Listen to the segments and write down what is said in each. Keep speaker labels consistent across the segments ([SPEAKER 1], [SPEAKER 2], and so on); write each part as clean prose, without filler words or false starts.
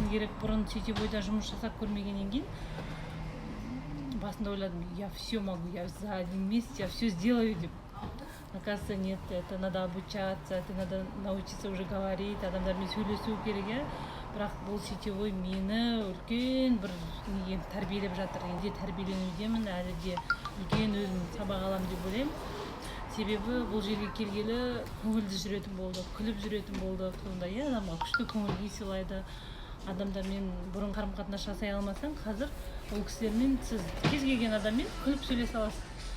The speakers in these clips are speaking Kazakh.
[SPEAKER 1] Шыны керек, бұрын сетевойда жұмыс жасап көрмегеннен кейін басында ойладым: «Я все могу, я за один месяц я все сделаю», — деп. Оказывается, нет, это надо обучаться, это надо научиться уже говорить, адамдармен сөйлесу керек, иә. Бірақ бұл сетевой мені үлкен бір неге тәрбиелеп жатыр, енді тәрбиеленудемін, әлі де үлкен өзім сабақ аламын деп ойлаймын. Себебі бұл жерге келгелі көңілді жүретін болдық, күліп жүретін болдық. Сондай, иә, адамға күшті көңіл күй сыйлайды. Адамдармен бұрын қарым қатынас жасай алмасаң, қазір ол кісілермен, сіз кез келген адаммен күліп сөйлесе аласыз.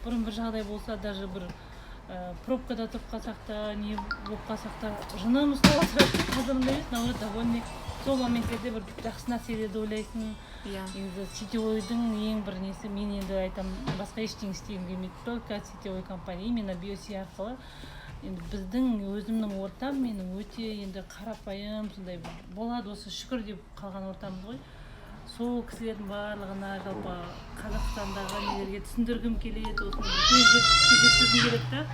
[SPEAKER 1] Бұрын бір жағдай болса, даже бір пробкада тұрып қалсақ та, не болып қалсақ та, жыным ұстап отырады. Қазір ондай емес, наоборот, довольный. Сол моменттерде бір жақсы нәрселерді ойлайсың. Негізі сетевойдың ең бір несі, мен енді айтамын, басқа ештеңе істегім келмейді, только сетевой компания, именно Биоси арқылы. Енді біздің өзімнің ортам менің өте енді қарапайым, сондай болады, осы шүкір деп қалған ортамыз ғой. Сол кісілердің барлығына, жалпы Қазақстандағы нелерге түсіндіргім келеді, осыны үлкен жетістікке жеткізгім келеді да.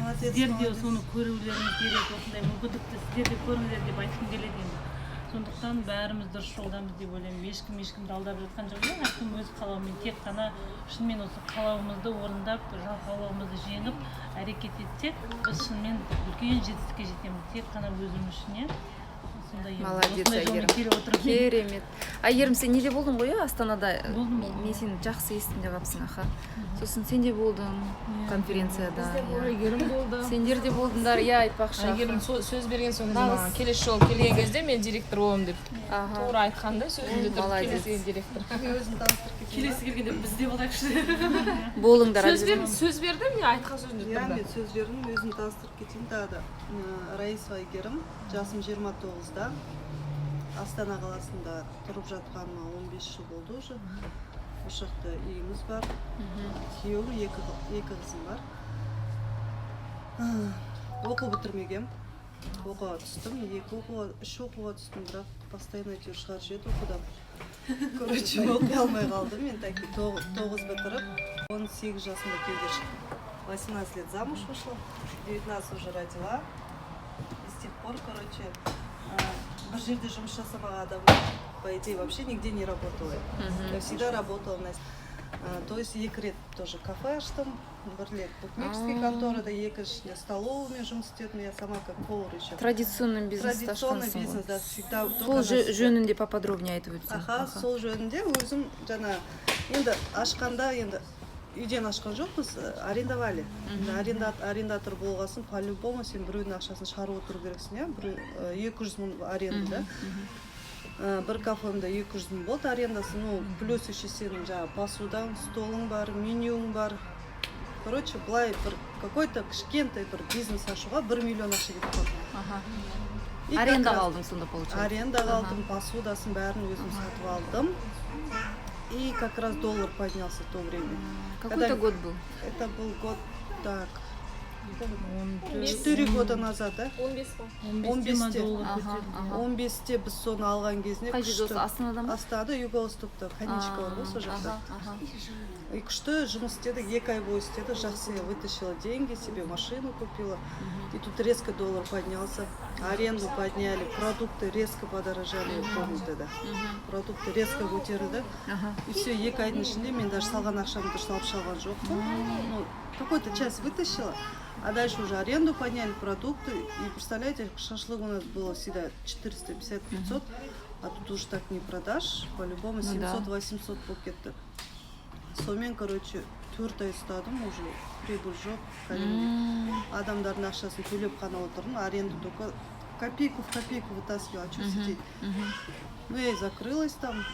[SPEAKER 2] Молодец,
[SPEAKER 1] Сіздер де
[SPEAKER 2] молодец.
[SPEAKER 1] соны көрулеріңіз керек, осындай мүмкіндікті сіздер де көріңдер деп айтқым келеді енді. Сондықтан бәріміз дұрыс жолдамыз деп ойлаймын. Ешкім ешкімді алдап жатқан жоқ, иә, әркім өз қалауымен. Тек қана шынымен осы қалауымызды орындап, жалқаулығымызды жеңіп, әрекет етсек, біз шынымен үлкен жетістікке жетеміз, тек қана өзіміз үшін, иә. Сондай енді.
[SPEAKER 3] Молодец,
[SPEAKER 1] Осындай жолмен
[SPEAKER 3] Әйгерім.
[SPEAKER 1] келіп отырмын.
[SPEAKER 3] Керемет. Әйгерім, сен неде болдың ғой, иә, Астанада?
[SPEAKER 1] Болдым.
[SPEAKER 3] Мен сені жақсы естідім деп алыпсың. Аха, сосын сен де болдың конференцияда.
[SPEAKER 4] Бізде
[SPEAKER 3] Иә.
[SPEAKER 4] Әйгерім болды.
[SPEAKER 3] Сендер де болдыңдар, иә, айтпақшы.
[SPEAKER 4] Әйгерім сөз берген сол кезде
[SPEAKER 3] Нағыз.
[SPEAKER 4] маған: «Келесі жолы келген кезде мен директор боламын», — деп. Тура айтқан да, сөзінде тұрып.
[SPEAKER 3] Молодец.
[SPEAKER 4] Келесі директор.
[SPEAKER 2] Мен өзім таныстырып кетейін ба?
[SPEAKER 5] Келесі келгенде біз де болайықшы.
[SPEAKER 3] Болыңдар.
[SPEAKER 4] Сөз берді, сөз берді, мен айтқан сөзінде
[SPEAKER 2] Иә,
[SPEAKER 4] тұрды.
[SPEAKER 2] мен сөз бердім, өзім таныстырып кетейін тағы да. Раисова Әйгерім, жасым 29-да. Астана қаласында тұрып жатқаныма 15 жыл болды уже. Осы жақта үйіміз бар. Күйеуім, екі қызым бар. Оқу бітірмегем. Оқуға түстім, екі оқуға, үш оқуға түстім, бірақ постоянно әйтеуір шығарып жіберді оқудан. Короче, оқи алмай қалдым. Мен так тоғыз бітіріп, 18 жасымда күйеуге шықтым. 18 лет замуж вышла, 19 уже родила. И с тех пор, короче, бір жерде жұмыс жасамаған адам, по идее, вообще нигде не работала. Я всегда работала на то есть екі рет тоже кафе аштым, бір рет букмекерский конторада, екіншісінде столовыймен жұмыс істедім, я сама как повар еще.
[SPEAKER 3] Традиционный бизнес.
[SPEAKER 2] Традиционный бизнес, да, всегда только
[SPEAKER 3] Сол
[SPEAKER 2] на себе.
[SPEAKER 3] жөнінде поподробнее айтып өтсең.
[SPEAKER 2] Аха, сол жөнінде өзім жаңа енді ашқанда, енді үйден ашқан жоқпыз, арендовали. Енді арендатор болғасын, по любому сен біреудің ақшасын шығарып отыру керексің, иә, біреу 200 000 аренда да. Бір кафемде 200 000 болды арендасы, ну плюс еще сенің жаңағы посудаң, столың бар, менюң бар. Короче, былай бір какой то кішкентай бір бизнес ашуға 1 миллион ақша кетіп қалды. И как
[SPEAKER 3] Арендаға
[SPEAKER 2] раз-
[SPEAKER 3] алдың сонда, получается?
[SPEAKER 2] Арендаға алдым, посудасын бәрін өзім сатып алдым. И как раз доллар поднялся в то время.
[SPEAKER 3] Какой
[SPEAKER 2] Когда-
[SPEAKER 3] это год был?
[SPEAKER 2] Это был год, так,
[SPEAKER 1] 14.
[SPEAKER 2] 4 года назад, да?
[SPEAKER 4] 15 па?
[SPEAKER 1] 15-те ма
[SPEAKER 2] 15-те.
[SPEAKER 1] доллар көтерілді.
[SPEAKER 2] Он бесте біз соны алған кезінде
[SPEAKER 3] Қай жерде,
[SPEAKER 2] күшті.
[SPEAKER 3] осы Астанада ма?
[SPEAKER 2] Астанада, Юго-Востокта конечка бар ғой, сол жақта. И күшті жұмыс істедік, 2 ай бойы істедік, жақсы, я вытащила деньги, себе машину купила. И тут резко доллар поднялся, аренду подняли, продукты резко подорожали, я помню тогда. Продукты резко көтерілді. И все, 2 айдың ішінде мен даже салған ақшамды дұрыс алып шыға алған жоқпын. Ну, какую-то часть вытащила, а дальше уже аренду подняли, продукты. И представляете, шашлык у нас было всегда 450-500, а тут уже так не продашь, по-любому
[SPEAKER 3] Ну да.
[SPEAKER 2] 700-800 болып кетті. Сонымен, короче, 4 ай ұстадым, уже прибыль жоқ кәдімгідей. Адамдардың ақшасын төлеп қана отырдым, аренду только копейку в копейку вытаскивала, а что сидеть? Ну, я и закрылась там.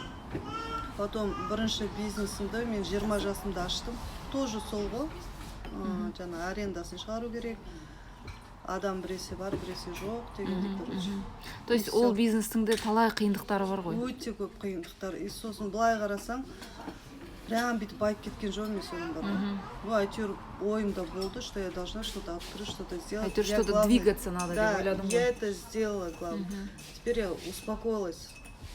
[SPEAKER 2] Потом бірінші бизнесімді мен 20 жасымда аштым. Тоже сол ғой. Жаңа арендасын шығару керек. Адам біресе бар, біресе жоқ дегендей, короче.
[SPEAKER 3] То есть
[SPEAKER 2] И
[SPEAKER 3] ол
[SPEAKER 2] всё.
[SPEAKER 3] бизнестің де талай қиындықтары бар ғой.
[SPEAKER 2] Өте көп қиындықтар. И сосын былай қарасаң, прям бүйтіп байып кеткен жоқпын мен соның бар ғой. Ну, әйтеуір ойымда болды, что я должна что-то открыть, что-то сделать.
[SPEAKER 3] Әйтеуір
[SPEAKER 2] Я,
[SPEAKER 3] что-то
[SPEAKER 2] главное-
[SPEAKER 3] двигаться надо
[SPEAKER 2] Да,
[SPEAKER 3] деп ойладың
[SPEAKER 2] я
[SPEAKER 3] ғой.
[SPEAKER 2] это сделала, главное. Теперь я успокоилась.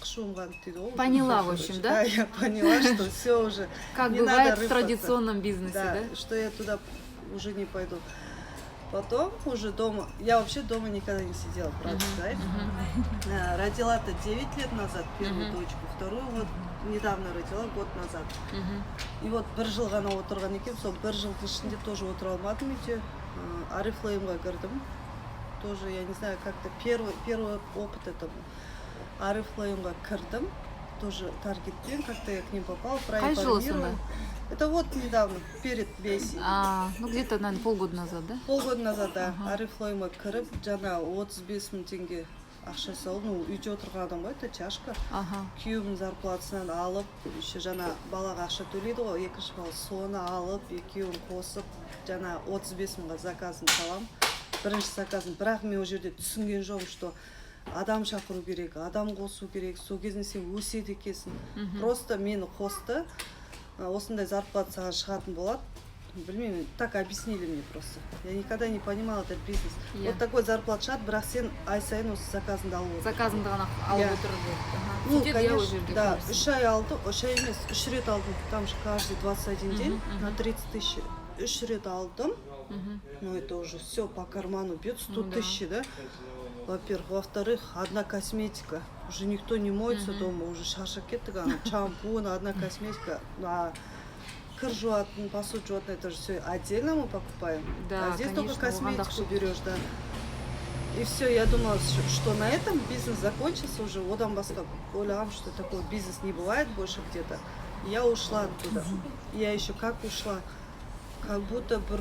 [SPEAKER 2] Қышуым қанды дейді ғой.
[SPEAKER 3] Поняла,
[SPEAKER 2] Всё,
[SPEAKER 3] в общем,
[SPEAKER 2] короче.
[SPEAKER 3] да?
[SPEAKER 2] Да, я поняла, что все уже.
[SPEAKER 3] Как
[SPEAKER 2] не
[SPEAKER 3] бывает
[SPEAKER 2] надо
[SPEAKER 3] в
[SPEAKER 2] рыпаться.
[SPEAKER 3] традиционном бизнесе,
[SPEAKER 2] Да,
[SPEAKER 3] да?
[SPEAKER 2] что я туда уже не пойду. Потом уже дома, я вообще дома никогда не сидела, правда сказать. Родила-то 9 лет назад первую дочку, вторую вот недавно родила, год назад. И вот бір жыл ғана отырған екенмін, сол бір жылдың ішінде тоже отыра алмадым үйде. Орифлеймға кірдім. Тоже, я не знаю, как-то первый опыт это был. Орифлеймға кірдім, тоже таргетпен, как-то я к ним попала,
[SPEAKER 3] Қай жылы сонда?
[SPEAKER 2] проинформировали. Это вот недавно, перед BIC.
[SPEAKER 3] А, ну где-то, наверное, полгода назад, да?
[SPEAKER 2] Полгода назад, да. Орифлеймға кіріп, жаңа 35 мың теңге ақша салып, ну, үйде отырған адам ғой, это тяжко. Күйеуімнің зарплатасынан алып, еще жаңа балаға ақша төлейді ғой, екінші бала, соны алып, екеуін қосып, жаңа 35 мыңға заказын салам. Бірінші заказын, бірақ мен ол жерде түсінген жоқпын, что адам шақыру керек, адам қосу керек, сол кезінде сен өседі екенсің. Просто мені қосты, осындай зарплата саған шығатын болады. Білмеймін, так объяснили мне просто. Я никогда не понимала этот бизнес. Вот такой зарплата шығады, бірақ сен ай сайын осы заказыңды алып отыр.
[SPEAKER 3] Заказыңды ғана алып
[SPEAKER 2] Иә.
[SPEAKER 3] отыр деп.
[SPEAKER 2] Ну,
[SPEAKER 3] Сөйтеді, иә, ол
[SPEAKER 2] конечно,
[SPEAKER 3] жерде
[SPEAKER 2] да,
[SPEAKER 3] көбісі.
[SPEAKER 2] 3 ай алды, 3 ай емес, үш рет алдым. Там же каждый 21 день на 30 тысяч. Үш рет алдым. Ну, это уже все по карману бьет, 100
[SPEAKER 3] Ну да.
[SPEAKER 2] тысяч, да? Во-первых. Во-вторых, одна косметика. Уже никто не моется дома, уже шаршап кеттік, ана шампунь, одна косметика. А кір жуатын, посуду жуатын, это же все отдельно мы покупаем.
[SPEAKER 3] Да,
[SPEAKER 2] А здесь
[SPEAKER 3] конечно,
[SPEAKER 2] только
[SPEAKER 3] оған да
[SPEAKER 2] косметику
[SPEAKER 3] ақша.
[SPEAKER 2] Берешь, да. И все, я думала, что на этом бизнес закончился уже, одан басқа ойлағам, что такой бизнес не бывает больше где-то. Я ушла оттуда. Я еще как ушла, как будто бір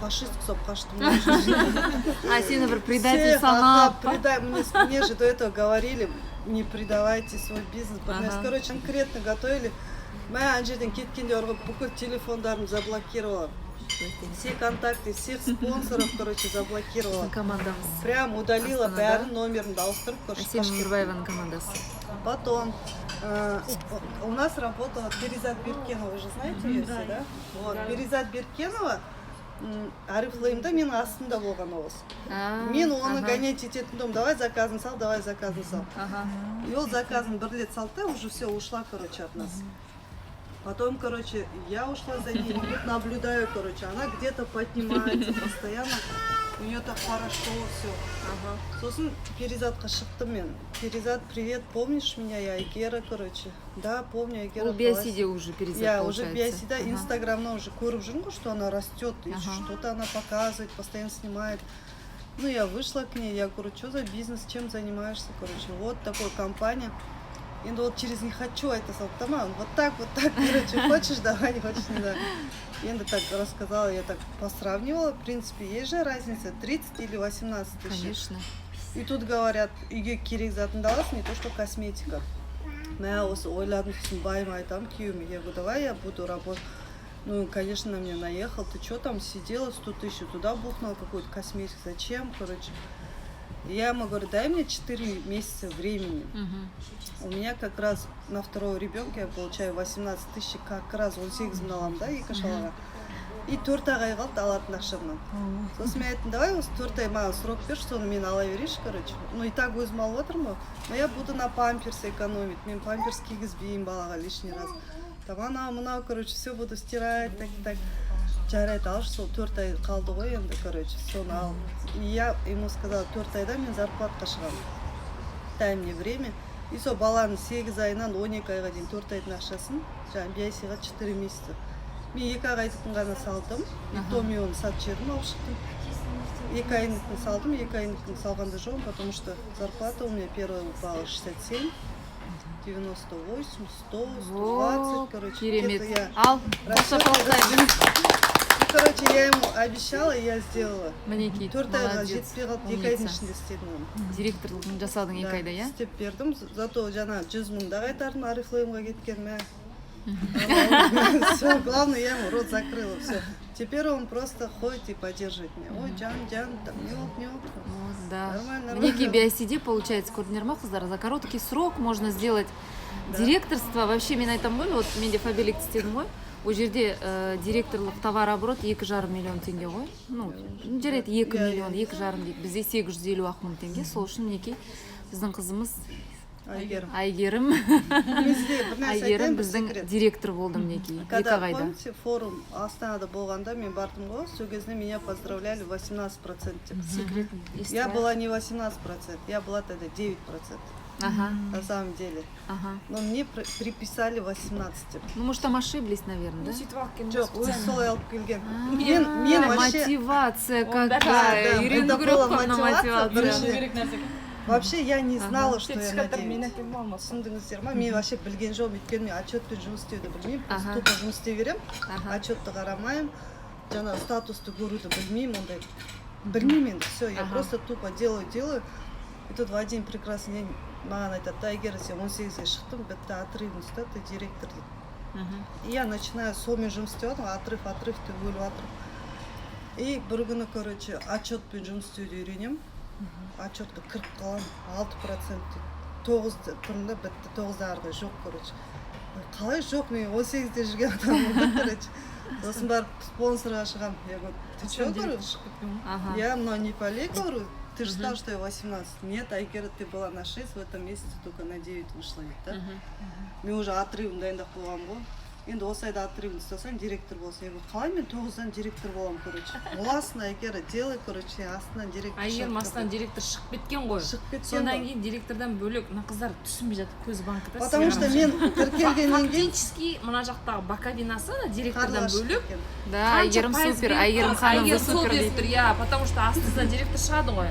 [SPEAKER 2] фашист ұқсап қаштым.
[SPEAKER 3] А, сені бір предатель
[SPEAKER 2] Всех,
[SPEAKER 3] санап
[SPEAKER 2] ага, мне же до этого говорили: «Не предавайте свой бизнес». Короче, конкретно готовили. Мә, ана жерден кеткенде бар ғой, бүкіл телефондарымды заблокировала. Все контакты, всех спонсоров, короче, заблокировала.
[SPEAKER 3] Біздің командамыз.
[SPEAKER 2] Прям удалила
[SPEAKER 3] Астанада.
[SPEAKER 2] Бәрін, номерімді ауыстырып, короче,
[SPEAKER 3] Әсем
[SPEAKER 2] қашып кеттім.
[SPEAKER 3] Өмірбаеваның командасы.
[SPEAKER 2] Потом у нас работала Перизат Беркенова, вы же знаете ее все, да? Вот, Перизат Беркенова Орифлеймда менің астымда болған ол. Мен оны гонять ететін тұғым, давай заказын сал, давай заказын сал. И ол заказын бір рет салды да, уже все, ушла, короче, от нас. Потом, короче, я ушла за ней, и тут наблюдаю, короче, она где-то поднимается постоянно, у нее так хорошо все. Сосын Перизатқа шықтым мен. «Перизат, привет, помнишь меня? Я Айгера, короче». «Да, помню, Айгера,
[SPEAKER 3] Ол
[SPEAKER 2] қалайсың?»
[SPEAKER 3] BIC-де уже Перизат,
[SPEAKER 2] Я уже
[SPEAKER 3] получается.
[SPEAKER 2] BIC, да, инстаграмна уже көріп жүрмін ғой, что она растет, и что-то она показывает, постоянно снимает. Ну, я вышла к ней, я говорю: «Что за бизнес, чем занимаешься?» Короче, вот такая компания. Енді вот через не хочу айта салды да маған, вот так, вот так, короче, хочешь — давай, не хочешь — не давай. Енді так рассказала, я так посравнивала, в принципе, есть же разница, 30 или 18 тысяч.
[SPEAKER 3] Конечно.
[SPEAKER 2] И тут говорят, үйге керек затыңды аласың, не то что косметика. Мә, осы ойладым, сосын байыма айтамын, күйеуіме, я говорю: «Давай я буду работать». Ну, конечно, на меня наехал: «Ты что там сидела, 100 тысяч туда бухнула, какую-то косметику, зачем?» Короче. Я ему говорю: «Дай мне 4 месяца времени». У меня как раз на второго ребенка я получаю 18 тысяч, как раз 18 мың аламын да екінші балаға. И 4 ақ ай қалды алатын ақшамнан. Сосын мен айттым: «Давай осы 4 ай маған срок берші, соны мен ала берейінші, короче. Ну и так өзім алып отырмын ғой. Но я буду на памперс экономить. Мен памперс кигізбеймін балаға лишний раз. Там анау мынау, короче, все буду стирать, так так». «Жарайды, алшы, сол 4 ай қалды ғой енді, короче, соны ал». И я ему сказала: «4 айда мен зарплатқа шығамын. Дай мне время». И сол баланың 8 айынан 12 айға дейін 4 айдың ақшасын жаңағы BIC-ға 4 месяца. Мен 2 ақ айдікін ғана салдым. И то мен оны сатып жібердім, алып шықтым. 2 айдікін салдым, 2 айдікін салған да жоқпын, потому что зарплата у меня первая упала 67, 98, 100, 120, короче.
[SPEAKER 3] Керемет.
[SPEAKER 2] Где-то я
[SPEAKER 3] Ал,
[SPEAKER 2] расчет
[SPEAKER 3] шапалақтаймыз.
[SPEAKER 2] Короче, я ему обещала, и я сделала.
[SPEAKER 3] Мінекей,
[SPEAKER 2] 4 айға
[SPEAKER 3] молодец.
[SPEAKER 2] жетпей қалды, 2 айдың
[SPEAKER 3] Умница.
[SPEAKER 2] ішінде істедім оны.
[SPEAKER 3] Директорлығын жасадың 2
[SPEAKER 2] Да,
[SPEAKER 3] айда, иә?
[SPEAKER 2] істеп бердім, зато жаңа 100 мың да қайтардым Орифлеймға кеткен, мә. Все, главное, я ему рот закрыла, все. Теперь он просто ходит и поддерживает меня. «Ой, жан, жан, там не болды, не болды».
[SPEAKER 3] Вот, да.
[SPEAKER 2] Нормально,
[SPEAKER 3] Мінекей,
[SPEAKER 2] нормально.
[SPEAKER 3] BIC-де, получается, көрдіңдер ма, қыздар, за короткий срок можно сделать
[SPEAKER 2] Да.
[SPEAKER 3] директорство. Вообще, мен айтамын ғой, вот мен де Фаберликті істедім ғой. Ол жерде директорлық товарооборот 2,5 миллион теңге ғой. Ну, жарайды, 2
[SPEAKER 2] Иә,
[SPEAKER 3] миллион, 2,5 дейді. Бізде 850 ақ мың теңге. Сол үшін, мінекей, біздің қызымыз
[SPEAKER 2] Әйгерім.
[SPEAKER 3] Әйгерім.
[SPEAKER 2] Мен сізге бір нәрсе
[SPEAKER 3] Әйгерім
[SPEAKER 2] айтайын, бір
[SPEAKER 3] біздің
[SPEAKER 2] секрет.
[SPEAKER 3] Директор болды, мінекей, 2
[SPEAKER 2] Когда,
[SPEAKER 3] ақ айда.
[SPEAKER 2] помните, форум Астанада болғанда мен бардым ғой, сол кезде меня поздравляли 18% деп.
[SPEAKER 4] Секретін.
[SPEAKER 2] Я была не 18%, я была тогда 9% на самом деле. Но мне приписали 18 деп.
[SPEAKER 3] Ну, может, там ошиблись, наверное, да?
[SPEAKER 4] Сөйтіп алып келген.
[SPEAKER 2] Жоқ, өзі солай алып келген. Мен вообще
[SPEAKER 3] Мотивация
[SPEAKER 4] Да,
[SPEAKER 3] какая.
[SPEAKER 2] Да,
[SPEAKER 3] Үйрену
[SPEAKER 2] это
[SPEAKER 3] керек
[SPEAKER 2] была
[SPEAKER 3] қой мына
[SPEAKER 2] мотивация,
[SPEAKER 3] мотивация.
[SPEAKER 2] бірінші.
[SPEAKER 5] Керек нәрсе екен.
[SPEAKER 2] Вообще я не знала, что я на
[SPEAKER 4] Сертификаттар мен
[SPEAKER 2] 9.
[SPEAKER 4] әкелдім алмасам.
[SPEAKER 2] Түсіндіңіздер ма? Мен вообще білген жоқпын, өйткені мен отчетпен жұмыс істеуді білмеймін. Просто тупо жұмыс істей беремін. Отчетты қарамаймын, жаңағы статусты көруді білмеймін, ондай білмеймін енді, все, я просто тупо делаю, делаю. И тут в один прекрасный день маған айтады да: «Әйгерім, сен 18-ге шықтың, бітті, отрывын ұста, ты директор», — дейді. И я начинаю сонымен жұмыс істеп жатырмын, отрыв, отрыв деп өліп жатырмын. И бір күні, короче, отчетпен жұмыс істеуді үйренемін, отчетқа кіріп қаламын, 6% дейді, 9 тұрмын да, бітті, 9-дан ары қарай жоқ, короче. Ой, қалай жоқ, мен 18-де жүрген адаммын ғой, короче. Сосын барып спонсорға шығамын, я говорю: «Ты че, — говорю, — я мынау не пале, — говорю, — ты же сказал, что я 18». «Нет, Айгера, ты была на 6, в этом месяце только на 9 вышла», — дейді да. Мен уже отрывын дайындап қойғанмын ғой, енді осы айда отрывын ұстасаң, директор боласың. Я говорю: «Қалай мен 9-дан директор боламын?» Короче, боласың, Айгера, делай, короче, сен астынан директор
[SPEAKER 4] Әйгерім
[SPEAKER 2] шығып
[SPEAKER 4] астынан
[SPEAKER 2] тұр.
[SPEAKER 4] Директор шығып кеткен ғой.
[SPEAKER 2] Шығып кеткен
[SPEAKER 4] Содан
[SPEAKER 2] ғой.
[SPEAKER 4] кейін директордан бөлек мына қыздар түсінбей жатыр, көзі банкіда.
[SPEAKER 2] Потому что мен тіркелгеннен кейін
[SPEAKER 4] Фактически мына жақтағы боковинасы ана директордан
[SPEAKER 2] Қарлығаш
[SPEAKER 4] бөлек
[SPEAKER 2] кеткен.
[SPEAKER 3] Да,
[SPEAKER 4] қанша
[SPEAKER 3] Әйгерім
[SPEAKER 4] пайыз
[SPEAKER 3] супер,
[SPEAKER 4] беріп
[SPEAKER 3] Әйгерім
[SPEAKER 4] тұр?
[SPEAKER 3] ханым
[SPEAKER 4] Әйгерім сол
[SPEAKER 3] супер
[SPEAKER 4] беріп
[SPEAKER 3] дейді.
[SPEAKER 4] тұр, иә, потому что астысынан директор шығады ғой.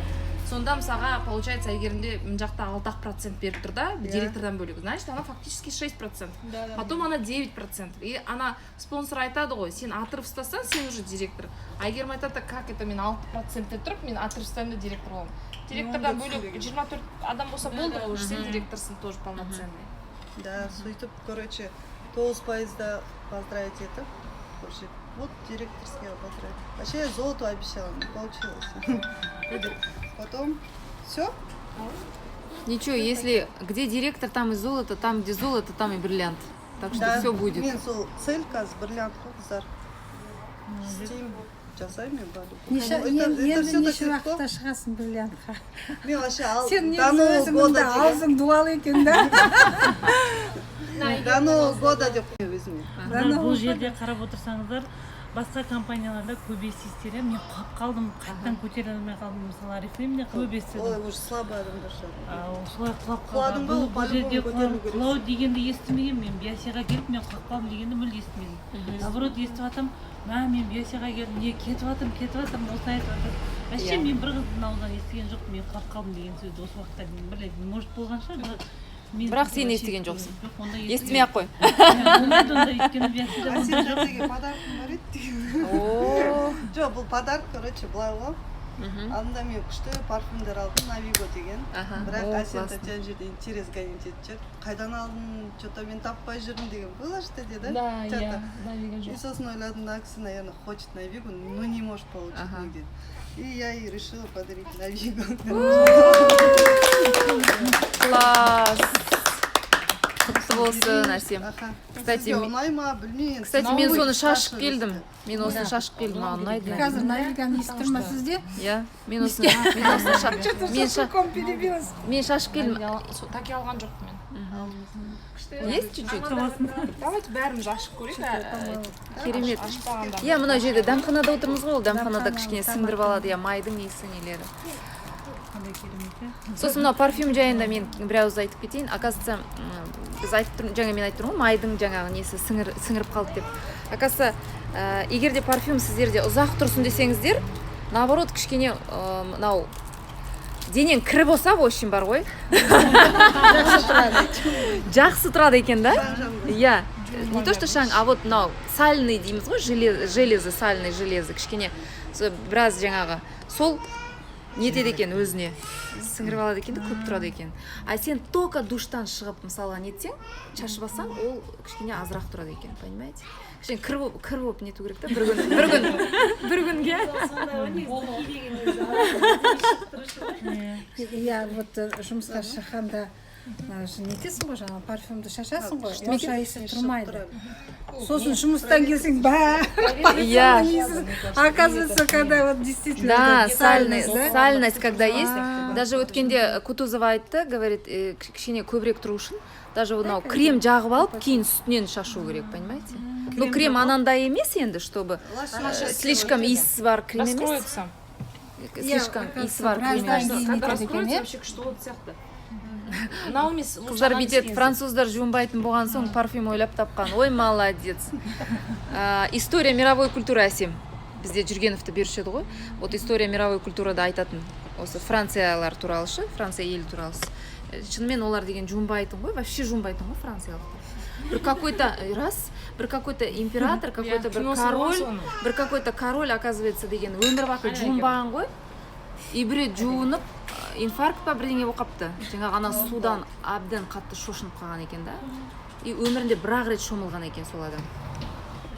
[SPEAKER 4] Сонда мысалға, получается, Әйгерімде мына жақта 6-ақ процент беріп тұр да. Директордан бөлек, значит, она фактически 6%, потом она 9%. И ана спонсор айтады ғой: «Сен отрыв ұстасаң, сен уже директор». Әйгерім айтады: «Как это мен 6%-те тұрып, мен отрыв ұстаймын да, директор боламын?» Директордан
[SPEAKER 2] Оны да
[SPEAKER 4] бөлек
[SPEAKER 2] түсінбеген.
[SPEAKER 4] 24 адам болса болды ғой, уже сен директорсың тоже полноценный.
[SPEAKER 2] Да, сөйтіп, короче, 9 пайызда поздравить етіп, короче, вот директорский поздравить. Вообще я золото обещала, не получилось. Будет. Потом все.
[SPEAKER 3] Ничего, если где директор, там и золото, там, где золото, там и бриллиант. Так что все будет.
[SPEAKER 2] Мен сол цель қазір бриллиант қой, қыздар. Істеймін, жасаймын мен барлық.
[SPEAKER 6] Неше,
[SPEAKER 2] Это
[SPEAKER 6] енді
[SPEAKER 2] все
[SPEAKER 6] неше
[SPEAKER 2] так легко.
[SPEAKER 6] уақытта шығасың бриллиантқа?
[SPEAKER 2] Мен вообще ал,
[SPEAKER 6] Сен
[SPEAKER 2] до
[SPEAKER 6] негізі
[SPEAKER 2] Нового
[SPEAKER 6] өзіңнің
[SPEAKER 2] года
[SPEAKER 6] де
[SPEAKER 2] деген.
[SPEAKER 6] аузың дуалы екен да.
[SPEAKER 2] До Нового года деп қоямын өзіме.
[SPEAKER 1] Қыздар, бұл жерде қарап отырсаңыздар, басқа компанияларда көп естисіздер, иә, мен құлап қалдым, қайтадан көтере алмай қалдым. Мысалы, Орифлеймде көп естідім.
[SPEAKER 2] Олай уже слабый адамдар шығар.
[SPEAKER 1] Солай құлап
[SPEAKER 2] Құладың
[SPEAKER 1] қалды.
[SPEAKER 2] ба, ол
[SPEAKER 1] Бұл жерде
[SPEAKER 2] по-любому көтерілу керек.
[SPEAKER 1] құлау дегенді естімегенмін. Мен Биосияға келіп, мен құлап қалдым дегенді мүлде естімедім. Наоборот, естіп жатырмын: мә, мен Биосияға келдім, не, кетіп жатырмын, кетіп жатырмын, осылай айтып жатыр. Вообще мен бір қыздың аузынан естіген жоқпын мен құлап қалдым деген сөзді осы уақытқа дейін. Білмеймін, может, болған шығар, бірақ мен
[SPEAKER 3] Бірақ сен
[SPEAKER 1] вообще
[SPEAKER 3] естіген жоқсың.
[SPEAKER 1] Жоқ, ондай
[SPEAKER 3] Естімей ақ қой.
[SPEAKER 1] Болмайды ондай, өйткені Биосияда
[SPEAKER 2] Әсел
[SPEAKER 1] ондай жоқ.
[SPEAKER 2] тәтеге подаркым бар еді деген.
[SPEAKER 3] О,
[SPEAKER 2] Жоқ, бұл подарок, короче, былай ғой. Алдында мен күшті парфюмдер алдым, Навиго деген. Бірақ
[SPEAKER 3] О,
[SPEAKER 2] Әсел
[SPEAKER 3] классно.
[SPEAKER 2] тәте ана жерде интерес гонять етіп жүр. «Қайдан алдың, че то мен таппай жүрмін» деген было что да?
[SPEAKER 4] Да,
[SPEAKER 2] Чё-то.
[SPEAKER 4] иә, Навига
[SPEAKER 2] И
[SPEAKER 4] жоқ.
[SPEAKER 2] сосын ойладым, мына кісі, наверное, хочет Навигу, но не может получить нигде. И я ей решила подарить Навигу.
[SPEAKER 3] Класс. Құтты болсын, Әсем. Кстати,
[SPEAKER 2] Сізге ұнай ма, білмеймін.
[SPEAKER 3] Кстати, мен соны шашып келдім. Мен осыны шашып келдім, маған ұнайды.
[SPEAKER 6] Қазір Навиганы естіп тұрмын сізде.
[SPEAKER 3] Иә, мен осыны
[SPEAKER 6] Перебилась.
[SPEAKER 3] мен шашып келдім.
[SPEAKER 4] Таки алған жоқпын мен.
[SPEAKER 3] Есть чуть-чуть.
[SPEAKER 4] Давайте бәріміз ашып көрейік.
[SPEAKER 3] Керемет.
[SPEAKER 4] Ашпағанда.
[SPEAKER 3] Иә, мына жерде дәмханада отырмыз ғой, ол дәмханада
[SPEAKER 6] Дәмхана,
[SPEAKER 3] кішкене
[SPEAKER 6] тамақ.
[SPEAKER 3] сіңдіріп алады, иә, майдың иісі, нелері.
[SPEAKER 1] Қандай керемет, иә.
[SPEAKER 3] Сосын мынау парфюм жайында мен бір ауыз айтып кетейін. Оказывается, біз айтып тұрмын, жаңа мен айтып тұрмын ғой, майдың жаңағы несі сіңіріп қалды деп. Оказывается, егер де парфюм сіздерде ұзақ тұрсын десеңіздер, наоборот, кішкене мынау денең кірі болса, в общем, бар ғой, жақсы тұрады екен да. Иә, не то что шаң, а вот мынау сальный дейміз ғой, железы, сальный железы кішкене сол біраз жаңағы сол нетеді екен, өзіне сіңіріп алады екен де, көп тұрады екен. А сен только душтан шығып, мысалға, нетсең, шашып алсаң, ол кішкене азырақ тұрады екен, понимаете? Кішкене кір болып нету керек та, бір күн, бір күн, бір күнге.
[SPEAKER 1] Сондай ғой негізі, духи деген негізі.
[SPEAKER 6] Иә, вот жұмысқа шыққанда нетесің ғой, жаңағы парфюмді шашасың ғой, онша иісі тұрмайды. Сосын жұмыстан келсең, бәрі иісі. Оказывается, когда вот действительно
[SPEAKER 3] Да,
[SPEAKER 6] этот
[SPEAKER 3] сальный,
[SPEAKER 6] сальность, да?
[SPEAKER 3] сальность, когда есть. Даже өткенде Кутузова айтты, говорит, кішкене көбірек тұру үшін даже мынау крем жағып алып, кейін үстінен шашу керек, понимаете? Ну, крем анандай емес енді, чтобы слишком иіс бар крем емес.
[SPEAKER 4] Раскроется.
[SPEAKER 3] Слишком иісі бар крем
[SPEAKER 6] Біраздан
[SPEAKER 3] емес.
[SPEAKER 6] кейін
[SPEAKER 4] Когда
[SPEAKER 6] нетеді екен,
[SPEAKER 4] раскроется,
[SPEAKER 6] иә?
[SPEAKER 4] вообще күшті болады сияқты. Мынау емес, лучше
[SPEAKER 3] Қыздар
[SPEAKER 4] ананы
[SPEAKER 3] бүйтеді:
[SPEAKER 4] істеген.
[SPEAKER 3] «Француздар жуынбайтын болған соң, парфюм ойлап тапқан». Ой, молодец. История мировой культуры, Әсем бізде Жүргеновті беруші еді ғой. Вот история мировой культурада айтатын осы франциялар туралы шы, Франция елі туралы. Шынымен олар деген жуынбайтын ғой, вообще жуынбайтын ғой франциялықтар. Бір какой то раз, бір какой то император, какой то бір
[SPEAKER 4] Киносы болған
[SPEAKER 3] король,
[SPEAKER 4] соның.
[SPEAKER 3] бір какой то король, оказывается, деген өмір бақи
[SPEAKER 4] Қане.
[SPEAKER 3] жуынбаған ғой. И бір рет жуынып, инфаркт па, бірдеңе болып қалыпты. Жаңағы ана судан әбден қатты шошынып қалған екен да. И өмірінде бір ақ рет шомылған екен сол адам.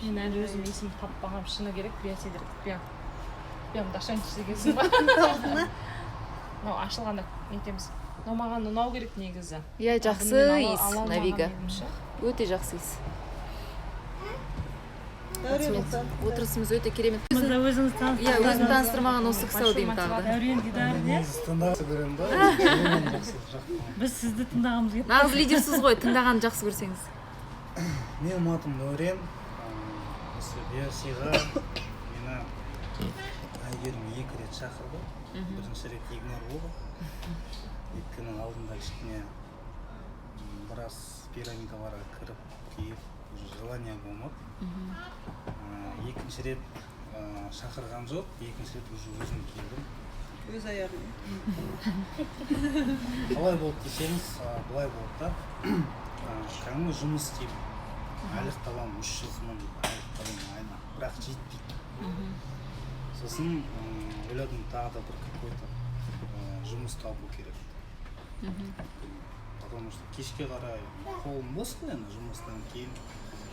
[SPEAKER 4] Мен әлі өзім есімді таппағанмын, шыны керек. Биосидер құпия, құпиямды ашайыншы дегенсің ба? Мынау ашылғанда нетеміз. Мынау маған ұнау керек негізі.
[SPEAKER 3] Иә, жақсы
[SPEAKER 4] Бұны мен
[SPEAKER 3] иіс.
[SPEAKER 4] ала алмаған
[SPEAKER 3] Навига
[SPEAKER 4] едім ше.
[SPEAKER 3] Өте жақсы иіс.
[SPEAKER 2] Дәурен мырза.
[SPEAKER 3] Отырысымыз өте керемет.
[SPEAKER 1] Мырза, өзіңіз.
[SPEAKER 3] Иә, өзін таныстырмаған осы кісі ау деймін тағы да.
[SPEAKER 1] Дәурен Дидар, иә.
[SPEAKER 7] Негізі тыңдағанды көремін да, мен жақсы жақтым.
[SPEAKER 1] Біз сізді тыңдағымыз келіп.
[SPEAKER 3] Нағыз лидерсіз ғой, тыңдағанды жақсы көрсеңіз.
[SPEAKER 7] Менің атым Дәурен. Осы Биосиға мені Әйгерім екі рет шақырды. Бірінші рет игнор болды, өйткені алдында кішкене біраз пирамидаларға кіріп келіп, уже желание болмады. Екінші рет шақырған жоқ, екінші рет уже өзім келдім.
[SPEAKER 2] Өз аяғымен.
[SPEAKER 7] Қалай болды десеңіз, былай болды да. Кәдімгі жұмыс істеймін, айлық табамын, 300 000 айлық табамын айына, бірақ жетпейді. Сосын ойладым, тағы да бір какой то жұмыс табу керек, потому что кешке қарай қолым бос қой енді, жұмыстан кейін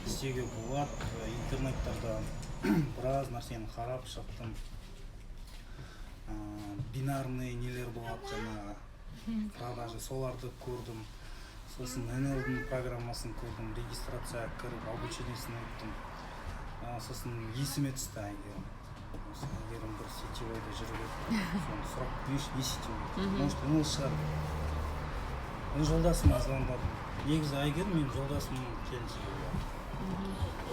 [SPEAKER 7] істеуге болады. Интернеттарда біраз нәрсені қарап шықтым. Бинарный нелер болады, жаңағы продажа, соларды көрдім. Сосын НЛ-дің программасын көрдім, регистрацияға кіріп, обучениесін өттім. Сосын есіме түсті Әйгерім. Осы Әйгерім бір сетевойда жүріп еді, соны сұрап көрейінші, не сетевой, может, НЛ шығар деп. Мен жолдасыма звондадым. Негізі Әйгерім менің жолдасымның келіншегі болады.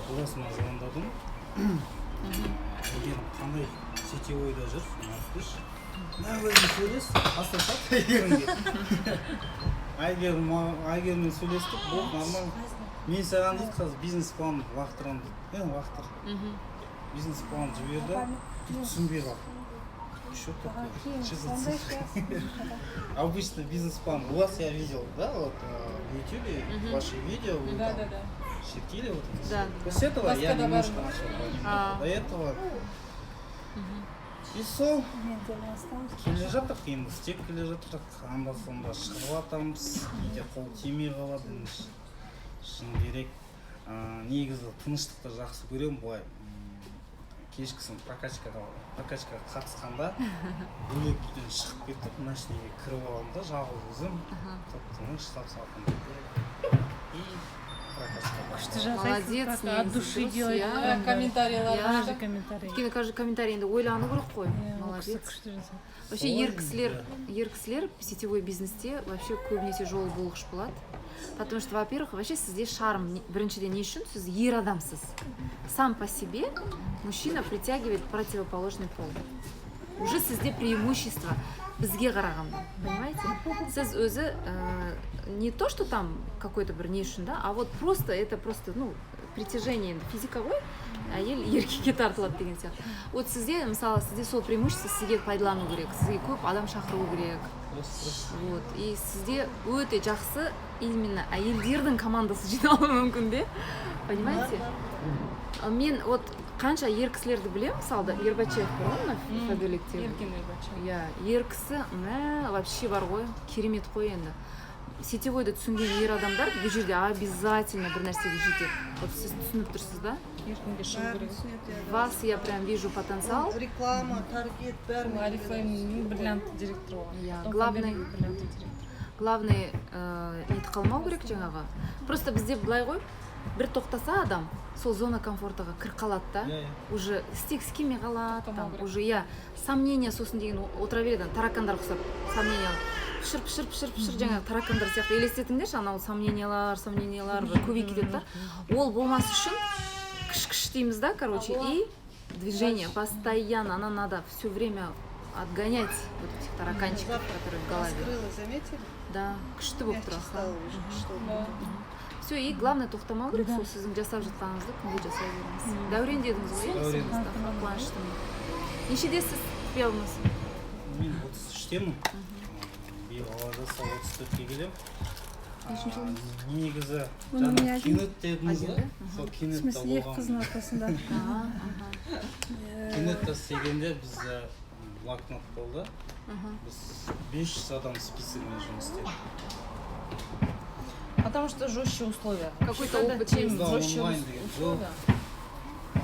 [SPEAKER 7] Жолдасыма звондадым: «Әйгерім қандай сетевойда жүр, соны айтып берші». Мә, өзің сөйлес, тастай салды Әйгерімге. Әйгерім, Әйгеріммен сөйлестік, болды, нормально. «Мен саған, — дейді, — қазір бизнес план лақтырамын», — дейді. Е, лақтыр. Бизнес план жіберді, түсінбей қалдым: что такое, что за цифры? Обычно бизнес-план у вас я видел, да, вот в Ютубе ваши видео, вы
[SPEAKER 5] Да,
[SPEAKER 7] там
[SPEAKER 5] да, да.
[SPEAKER 7] чертили вот это
[SPEAKER 3] Да.
[SPEAKER 7] всё. После этого я
[SPEAKER 5] Басқа да
[SPEAKER 7] немножко
[SPEAKER 5] бар.
[SPEAKER 7] начал понимать.
[SPEAKER 3] А.
[SPEAKER 7] До этого и сол келе жатырық енді, істеп келе жатырық. Анда санда шығып жатамыз, кейде қол тимей қалады енді. Шыны керек, негізі тыныштықты жақсы көремін. Былай кешкісін прокачкаға қатысқанда бөлек үйден шығып кетіп, машинеге кіріп аламын да, жалғыз өзім, тып тыныш, сап салқын и прокачка.
[SPEAKER 1] Күшті жасайсыз.
[SPEAKER 3] Молодец,
[SPEAKER 1] так, от
[SPEAKER 3] негізі,
[SPEAKER 1] души
[SPEAKER 3] дұрыс,
[SPEAKER 1] делает.
[SPEAKER 3] иә.
[SPEAKER 5] Комментарийлар.
[SPEAKER 3] Иә.
[SPEAKER 1] Каждый комментарий.
[SPEAKER 3] Өйткені каждый комментарий енді ойлану керек қой.
[SPEAKER 1] Иә, ол кісі
[SPEAKER 3] Молодец.
[SPEAKER 1] күшті жасайды.
[SPEAKER 3] Вообще
[SPEAKER 7] Солай.
[SPEAKER 3] ер кісілер сетевой бизнесте вообще көбінесе жолы болғыш болады, потому что, во первых, вообще сізде шарм. Біріншіден, не үшін? Сіз ер адамсыз. Сам по себе мужчина притягивает противоположный пол, уже сізде преимущество бізге қарағанда, понимаете? Сіз өзі не то что там какой то бір не үшін да, а вот просто это просто, ну, притяжение енді, физика ғой, әйел еркекке тартылады деген сияқты. Вот сізде, мысалы, сізде сол преимущество, сізге пайдалану керек, сізге көп адам шақыру керек. Вот и сізде өте жақсы именно әйелдердің командасы жиналуы мүмкін де, понимаете? А мен вот қанша ер кісілерді білемін, мысалы да, Ербачев бар ғой мына Фаберликтегі.
[SPEAKER 4] Еркен Ербачев.
[SPEAKER 3] Иә, ер кісі, мә, вообще бар ғой, керемет қой енді. Сетевойды түсінген ер адамдар бұл жерде обязательно бір нәрсеге жетеді. Вот сіз түсініп тұрсыз да.
[SPEAKER 4] Еркінге шығу
[SPEAKER 2] Бәрін
[SPEAKER 4] керек.
[SPEAKER 2] түсінеді, иә.
[SPEAKER 3] В вас я прям вижу потенциал.
[SPEAKER 2] Реклама, таргет, бәрін.
[SPEAKER 4] Орифлеймнің бриллиантты директоры болған.
[SPEAKER 3] Иә,
[SPEAKER 4] Потом Фаберлик бриллиантты директор.
[SPEAKER 3] Главный нетіп қалмау керек жаңағы. Просто бізде былай ғой. Бір тоқтаса, адам сол зона комфортаға кіріп қалады да,
[SPEAKER 7] Иә, иә.
[SPEAKER 3] уже істегісі келмей қалады.
[SPEAKER 4] Тоқтамау
[SPEAKER 3] Там
[SPEAKER 4] керек.
[SPEAKER 3] уже, иә, сомнение сосын деген отыра береді ана таракандар ұқсап. Сомнение пышыр, пышыр, пышыр, пышыр, жаңағы таракандар сияқты елестетіңдерші. Анау сомнениялар, сомнениялар бір көбейіп кетеді да. Ол болмас үшін кіш кіш дейміз да, короче, и движение постоянно. Она надо все время отгонять вот этих тараканчиков, которые в голове.
[SPEAKER 2] Раскрыла, заметили?
[SPEAKER 3] Да, күшті болып
[SPEAKER 2] Мягче
[SPEAKER 3] тұр.
[SPEAKER 2] стало уже, күшті болып.
[SPEAKER 3] Все, и главное тоқтамау керек. Сол сіздің жасап жатқаныңызды күнде жасай беріңіз. Дәурен дедіңіз ғой, иә?
[SPEAKER 7] Дәурен.
[SPEAKER 3] Мұстафа, қуаныштымын. Нешедесіз, құпия болмаса?
[SPEAKER 7] Мен 33-темін, биыл, Алла жазса, 34-ке келемін.
[SPEAKER 3] Нешінші жылдыңыз?
[SPEAKER 7] Негізі
[SPEAKER 6] Оның не
[SPEAKER 7] жаңа
[SPEAKER 6] один?
[SPEAKER 7] Кинет дедіңіз
[SPEAKER 3] Один,
[SPEAKER 7] ғой,
[SPEAKER 3] да?
[SPEAKER 7] сол
[SPEAKER 6] В
[SPEAKER 7] Кинетта
[SPEAKER 6] смысле, екі қыздың
[SPEAKER 7] болған.
[SPEAKER 6] ортасында.
[SPEAKER 7] Кинетта істегенде бізде блокнот болды. Біз 500 адам списогімен жұмыс істедік.
[SPEAKER 4] Потому что жестче условия.
[SPEAKER 3] Какой-то опыт
[SPEAKER 4] Чем
[SPEAKER 3] есть.
[SPEAKER 7] Да,
[SPEAKER 4] жестче
[SPEAKER 7] онлайн деген жоқ.
[SPEAKER 4] условия,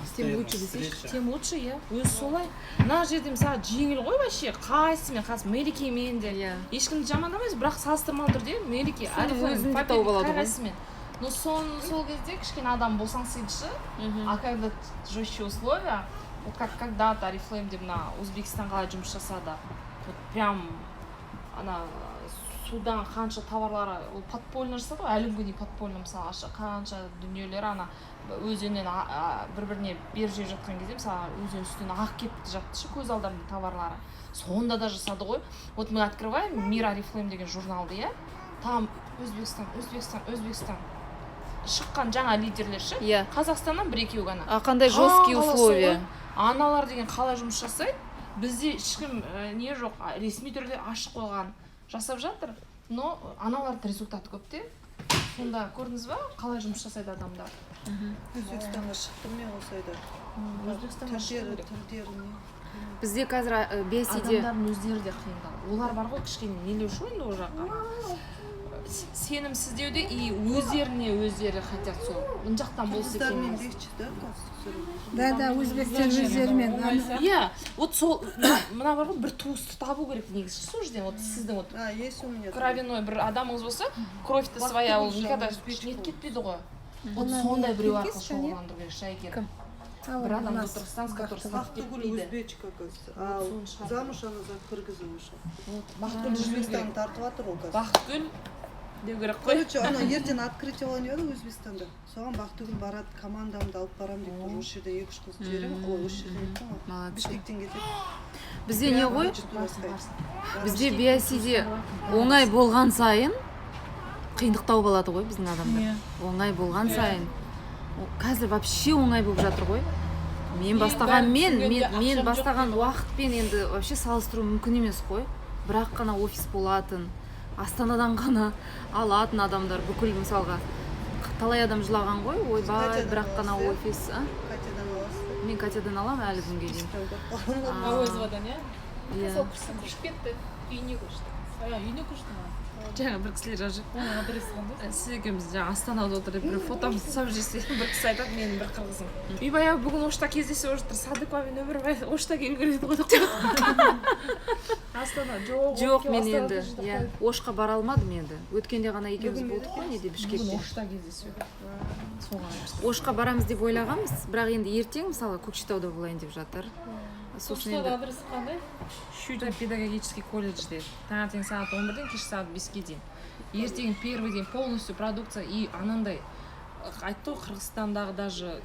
[SPEAKER 7] Постоянно
[SPEAKER 3] Лучше десейші.
[SPEAKER 7] встреча.
[SPEAKER 4] тем лучше, иә. Өзі солай. Мына жерде, мысалы, жеңіл ғой вообще, қайсысымен, қайсы Мерекемен де. Ешкімді жамандамаймыз, бірақ салыстырмалы түрде Мереке,
[SPEAKER 3] Соның
[SPEAKER 4] Арифлейм,
[SPEAKER 3] өзін де
[SPEAKER 4] Фаберлик,
[SPEAKER 3] тауып алады ғой.
[SPEAKER 4] қайсысымен. Но сол кезде кішкене адам босаңсиды ше. А когда жестче условия, вот как когда-то Арифлеймде мына Өзбекстан қалай жұмыс жасады, вот прям ана судан қанша товарлары ол подпольно жасады ғой, әлі күнге дейін подпольно. Мысалы, қанша дүниелер ана өзеннен бір біріне беріп жіберіп жатқан кезде, мысалы, өзен үстінен ағып кетіп жатты ше көз алдарында товарлары. Сонда да жасады ғой. Вот мы открываем «Мир Арифлейм» деген журналды, иә, там Өзбекстан, Өзбекстан, Өзбекстан шыққан жаңа лидерлер ше. Қазақстаннан бір екеу ғана.
[SPEAKER 3] А қандай жесткий
[SPEAKER 4] Таң қаласың
[SPEAKER 3] условия.
[SPEAKER 4] ғой. Аналар деген қалай жұмыс жасайды? Бізде ешкім не жоқ, ресми түрде ашық қойған, жасап жатыр, но аналардың результаты көп те. Сонда көрдіңіз ба, қалай жұмыс жасайды адамдар?
[SPEAKER 2] Өзбекстанға шықтым мен осы айда.
[SPEAKER 4] Өзбекстанға шығу
[SPEAKER 2] Тілдері,
[SPEAKER 4] керек.
[SPEAKER 2] тілдері не.
[SPEAKER 3] Бізде қазір бесиде
[SPEAKER 4] Адамдардың өздері де қиындау. Олар бар ғой, кішкене нелеуші ғой енді ол жаққа. Сенімсіздеу де, и өздеріне өздері хотят сол мына жақтан болса екен.
[SPEAKER 2] Қыздармен легче, да, қазір?
[SPEAKER 6] Да, өзбектер өздерімен.
[SPEAKER 4] Иә, вот сол мына бар ғой, бір туысты табу керек негізі сол жерден. Вот сіздің вот
[SPEAKER 2] А, есть у меня.
[SPEAKER 4] кровяной бір адамыңыз болса, кровь то своя, ол
[SPEAKER 2] Бақтыгүл
[SPEAKER 4] никогда
[SPEAKER 2] өзбечка.
[SPEAKER 4] нетіп кетпейді ғой. Вот
[SPEAKER 6] Она
[SPEAKER 4] сондай
[SPEAKER 6] не
[SPEAKER 4] біреу арқылы
[SPEAKER 6] киргизка, не?
[SPEAKER 4] шоғырландыру керек ше, Әйгерім.
[SPEAKER 3] Кім?
[SPEAKER 4] Бір адамды отырғызсаңыз, который сатып
[SPEAKER 2] Бақтыгүл
[SPEAKER 4] кетпейді.
[SPEAKER 2] өзбечка, оказывается. А
[SPEAKER 4] Соны шығару.
[SPEAKER 2] замуж она за кыргыза вышла.
[SPEAKER 4] Вот Бақытгүл жүру керек.
[SPEAKER 2] Өзбекстан тартып жатыр ол қазір.
[SPEAKER 4] Бақытгүл деу керек қой.
[SPEAKER 2] Короче, ана ертең открытие болайын деп жатыр Өзбекстанда. Соған Бақтыгүл барады, командамды алып барамын дейді. Тоже осы жерден екі үш қыз жіберемін. Ой, осы жерден айттым ғой.
[SPEAKER 3] Молодцы.
[SPEAKER 2] Бішкектен кетеді.
[SPEAKER 3] Бізде не ғой,
[SPEAKER 2] Короче, тура ұстайды.
[SPEAKER 3] бізде биосиде оңай болған сайын қиындық тауып алады ғой біздің адамдар. Оңай болған сайын. Қазір вообще оңай болып жатыр ғой. Мен бастаған,
[SPEAKER 1] бәрін
[SPEAKER 3] мен
[SPEAKER 1] түсінгенде
[SPEAKER 3] мен, мен
[SPEAKER 1] ақшам жоқ.
[SPEAKER 3] бастаған уақытпен енді вообще салыстыру мүмкін емес қой. Бірақ қана офис болатын, Астанадан ғана алатын адамдар бүкіл, мысалға, талай адам жылаған ғой: «Ойбай,
[SPEAKER 2] Катядан
[SPEAKER 3] бірақ қана
[SPEAKER 2] аласыз, иә?
[SPEAKER 3] офис, а?»
[SPEAKER 2] Катядан аласыз да?
[SPEAKER 3] Мен Катядан аламын әлі күнге дейін.
[SPEAKER 2] Прям
[SPEAKER 1] Әуезовадан, иә?
[SPEAKER 3] Иә.
[SPEAKER 5] Сол кісі көшіп кетті, үйіне көшті.
[SPEAKER 1] А, үйіне көшті ма?
[SPEAKER 4] Жаңа бір кісілер жазып
[SPEAKER 1] Оның адресі қандай?
[SPEAKER 4] Сіз екеуміз жаңа Астанада отырып, бір фотомызды салып жіберсе, бір кісі айтады, менің бір қырғызым: «Үйбай ау, бүгін Ошта кездесіп жатыр, Садықова мен Өмірбай Ошта келу керек еді ғой», — деп қояды. Астана жоқ.
[SPEAKER 3] Жоқ, мен енді, иә, Ошқа бара алмадым енді. Өткенде ғана екеуміз
[SPEAKER 2] Бүгін
[SPEAKER 3] болдық қой неде,
[SPEAKER 4] Бүгін
[SPEAKER 3] Бішкекте.
[SPEAKER 4] Ошта кездесу, соған.
[SPEAKER 3] Ошқа барамыз деп ойлағанбыз, бірақ енді ертең, мысалы, Көкшетауда болайын деп жатыр. Сосын
[SPEAKER 1] Көкшетауда
[SPEAKER 3] енді
[SPEAKER 1] адресі қандай?
[SPEAKER 4] Шүйда педагогический колледжде, таңертең сағат 11-ден кешкі сағат 5-ке дейін. Ертең первый день полностью продукция. И анандай айтты ғой, Қырғызстандағы даже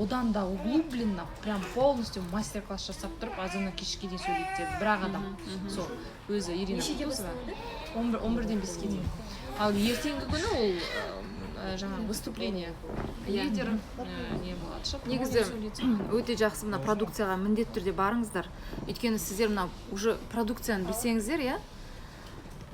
[SPEAKER 4] одан да углубленно, прям полностью мастер класс жасап тұрып, азаннан кешке дейін сөйлейді деді бір ақ адам, сол өзі Ирина
[SPEAKER 5] Нешеде
[SPEAKER 4] Кутузова.
[SPEAKER 5] басталады?
[SPEAKER 4] 11-ден 5-ке дейін. Ал ертеңгі күні ол жаңағы выступление лидеров, не болады ше,
[SPEAKER 3] Негізі
[SPEAKER 4] сөйлейді.
[SPEAKER 3] Өте жақсы. Мына продукцияға міндетті түрде барыңыздар, өйткені сіздер мына уже продукцияны білсеңіздер, иә,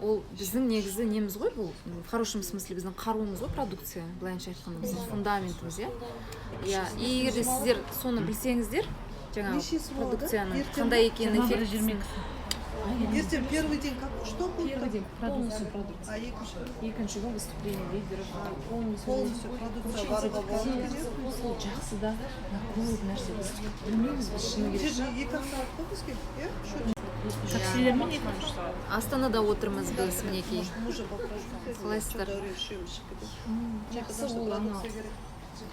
[SPEAKER 3] ол біздің негізі неміз ғой, бұл в хорошем смысле біздің қаруымыз ғой продукция, былайынша айтқанда, біздің фундаментіміз, иә. И егер де сіздер соны білсеңіздер, жаңағы
[SPEAKER 2] Нешесі болады?
[SPEAKER 3] продукцияның
[SPEAKER 2] Ертең
[SPEAKER 3] қандай екенін,
[SPEAKER 1] 21,
[SPEAKER 3] эффектісін.
[SPEAKER 1] 22-сі.
[SPEAKER 2] Ертең первый день как, что будет
[SPEAKER 4] Первый
[SPEAKER 2] там?
[SPEAKER 4] день полностью продукция.
[SPEAKER 2] А екінші?
[SPEAKER 4] Екінші күн выступление лидеров полностью.
[SPEAKER 2] Полностью продукция баруға болады екен.
[SPEAKER 4] Сол жақсы да, мына көп нәрсе біз білмейміз біз, шыны керек.
[SPEAKER 2] Екі ақ сағат қой бізге, иә? Үш
[SPEAKER 1] Таксилермен екі.
[SPEAKER 3] Астанада отырмыз біз, мінекей.
[SPEAKER 2] Мужа попрошу.
[SPEAKER 3] Қалайсыздар?
[SPEAKER 2] Шығып кетеді.
[SPEAKER 4] Жақсы, ол анау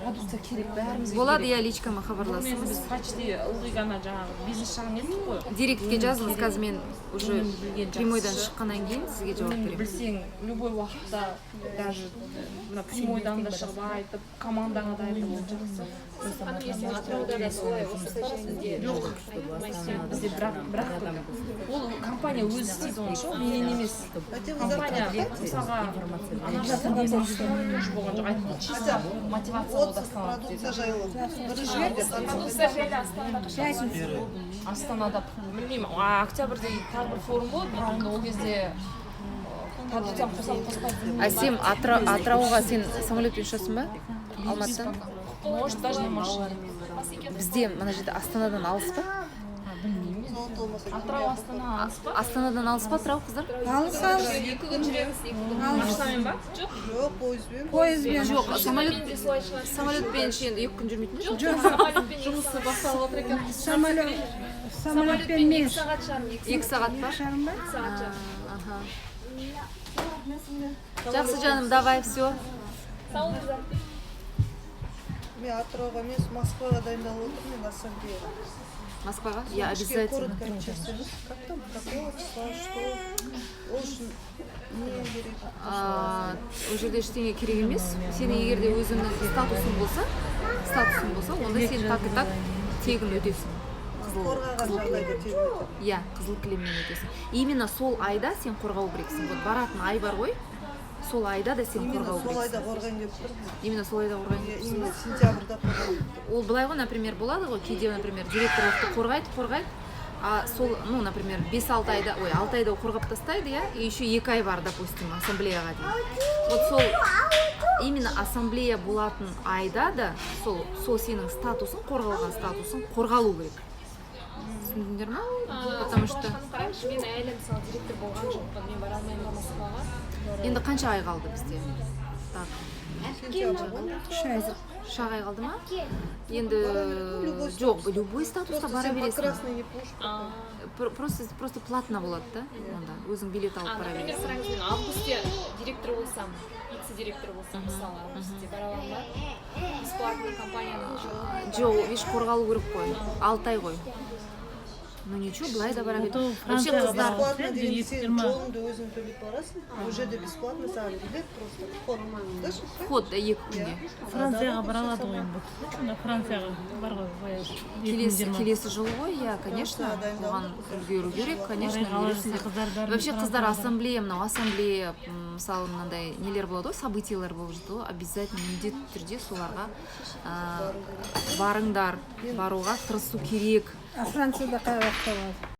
[SPEAKER 4] продукция керек бәрімізге.
[SPEAKER 3] Болады,
[SPEAKER 4] Керек.
[SPEAKER 3] иә, личкама
[SPEAKER 4] Бұрын енді
[SPEAKER 3] хабарласыңыз.
[SPEAKER 4] Біз почти ылғи ғана жаңағы бизнес жағын еттік қой.
[SPEAKER 3] Директке жазыңыз, қазір мен уже
[SPEAKER 4] Өнім білген
[SPEAKER 3] прямойдан
[SPEAKER 4] жақсы.
[SPEAKER 3] шыққаннан кейін сізге жауап
[SPEAKER 4] Өнімді
[SPEAKER 3] беремін.
[SPEAKER 4] білсең, любой уақытта, даже мына прямойдан да шығып айтып, командаңа да айтып, ол жақсы.
[SPEAKER 5] Ханым, ертең Атырауда да солай осындай бізде.
[SPEAKER 4] Жоқ, бізде бірақ ол компания өзі істейді оны ше, ол менен емес. Компания, мысалға, ана жақта тоже болған жоқ, айтты, чисто мотивация болды Астанада деді.
[SPEAKER 2] Продукция жайлы. Бірінші жерде.
[SPEAKER 5] Продукция жайлы Астанада қашан?
[SPEAKER 4] Астанада білмеймін, октябрьде тағы бір форум болады, бірақ енді ол кезде продукцияны қосамын, қоспайды.
[SPEAKER 3] Әсем, Атырауға сен самолетпен ұшасың ба Алматыдан?
[SPEAKER 4] Может, даже на машине.
[SPEAKER 3] Бізде мына жерде Астанадан алыс па?
[SPEAKER 4] Білмеймін. Атырау Астана алыс па?
[SPEAKER 3] Астанадан алыс па Атырау, қыздар?
[SPEAKER 6] Алыс, алыс.
[SPEAKER 5] 2 күн жүреміз, 2 күн.
[SPEAKER 4] Машинамен ба?
[SPEAKER 5] Жоқ.
[SPEAKER 2] Жоқ, пойызбен.
[SPEAKER 6] Пойызбен.
[SPEAKER 3] Жоқ, самолет.
[SPEAKER 5] Мен де солай шығар.
[SPEAKER 3] Самолетпен ше, енді 2 күн жүрмейтін бе?
[SPEAKER 6] Жоқ.
[SPEAKER 5] Самолетпен
[SPEAKER 4] Жұмысы басталып жатыр екен.
[SPEAKER 6] Самолетпен
[SPEAKER 5] 2
[SPEAKER 6] мен
[SPEAKER 5] сағат жарым, 2
[SPEAKER 3] 2 сағат па?
[SPEAKER 6] жарым ба?
[SPEAKER 5] сағат жарым.
[SPEAKER 3] Аха, жақсы, жаным, давай, все.
[SPEAKER 5] Сау болыңыздар.
[SPEAKER 2] Мен Атырауға емес, Москваға дайындалып отырмын мен, ассамблеяға.
[SPEAKER 3] Москваға, я
[SPEAKER 2] Кішкене
[SPEAKER 3] обязательно.
[SPEAKER 2] коротко айтып жіберсеңіз, как там, какого числа, что, ол үшін не керек?
[SPEAKER 3] Ол жерде ештеңе керек емес. Сенің егер де өзіңнің статусың болса, онда сен так и так тегін өтесің. Қызыл
[SPEAKER 2] Қорғаған
[SPEAKER 3] қызыл
[SPEAKER 2] жағдайда тегін өтеді.
[SPEAKER 3] Иә, қызыл кілеммен өтесің. Именно сол айда сен қорғау керексің. Вот баратын ай бар ғой, сол айда да сен
[SPEAKER 2] Именно
[SPEAKER 3] қорғау
[SPEAKER 2] сол
[SPEAKER 3] керексің.
[SPEAKER 2] айда қорғайын деп тұрмын.
[SPEAKER 3] Именно сол айда қорғайын
[SPEAKER 2] Иә,
[SPEAKER 3] деп тұрсың
[SPEAKER 2] именно
[SPEAKER 3] ба?
[SPEAKER 2] сентябрьда қорғайын деп тұрмын.
[SPEAKER 3] Ол былай ғой, например, болады ғой кейде, например, директорлықты қорғайды, қорғайды, а сол, ну, например, 5-6 айда, ой, 6 айда қорғап тастайды, иә, и еще 2 ай бар, допустим, ассамблеяға дейін. Вот сол именно ассамблея болатын айда да сол сенің статусың, қорғалған статусың қорғалу керек, түсіндіңдер ма? Потому что
[SPEAKER 5] Ханым, қараңызшы, мен әлі, мысалы, директор болған жоқпын, мен бара алмаймын ба Москваға?
[SPEAKER 3] Енді қанша ай қалды бізде? Так.
[SPEAKER 2] Сентябрь ғой.
[SPEAKER 6] 3 ай.
[SPEAKER 3] 3-ақ ай қалды ма енді?
[SPEAKER 2] Любой.
[SPEAKER 3] Жоқ, любой статуста
[SPEAKER 2] Просто
[SPEAKER 3] бара
[SPEAKER 2] сен по
[SPEAKER 3] бересің.
[SPEAKER 2] красной не будешь потом.
[SPEAKER 3] Просто платно болады да, онда өзің билет алып
[SPEAKER 5] А,
[SPEAKER 3] бара
[SPEAKER 5] например,
[SPEAKER 3] бересің.
[SPEAKER 5] қараңыз, мен августте директор болсам, вице директор болсам, мысалы, августте бара аламын ба бесплатный компанияның?
[SPEAKER 3] Жоқ, видишь, қорғалу керек қой, 6 ай ғой. Ну ничего, былай да бара бер
[SPEAKER 1] Зато
[SPEAKER 3] вообще.
[SPEAKER 1] Францияға
[SPEAKER 3] Қыздар.
[SPEAKER 1] барып,
[SPEAKER 2] Бесплатно дегенде,
[SPEAKER 1] екі
[SPEAKER 2] сен
[SPEAKER 1] жиырма.
[SPEAKER 2] жолыңды өзің төлеп барасың. Ол жерде бесплатно саған билет, просто вход, да?
[SPEAKER 3] Вход да, 2 күнге.
[SPEAKER 1] Францияға бара алады ғой енді бұл кісі. Ана Францияға бар ғой, вояж.
[SPEAKER 3] Келесі
[SPEAKER 1] 2020.
[SPEAKER 3] Келесі жылы ғой, иә, конечно,
[SPEAKER 2] Францияға
[SPEAKER 3] оған үлгеру керек, конечно.
[SPEAKER 1] Орай қала
[SPEAKER 3] Үлгересіңдер.
[SPEAKER 1] қыздар бәрі
[SPEAKER 3] Вообще, қыздар,
[SPEAKER 1] Францияға.
[SPEAKER 3] ассамблея, мынау ассамблея, мысалы, мынандай нелер болады ғой, событиялар болып жатады ғой, обязательно, міндетті түрде соларға барыңдар, баруға тырысу керек.
[SPEAKER 6] А Францияда қай уақытта болады?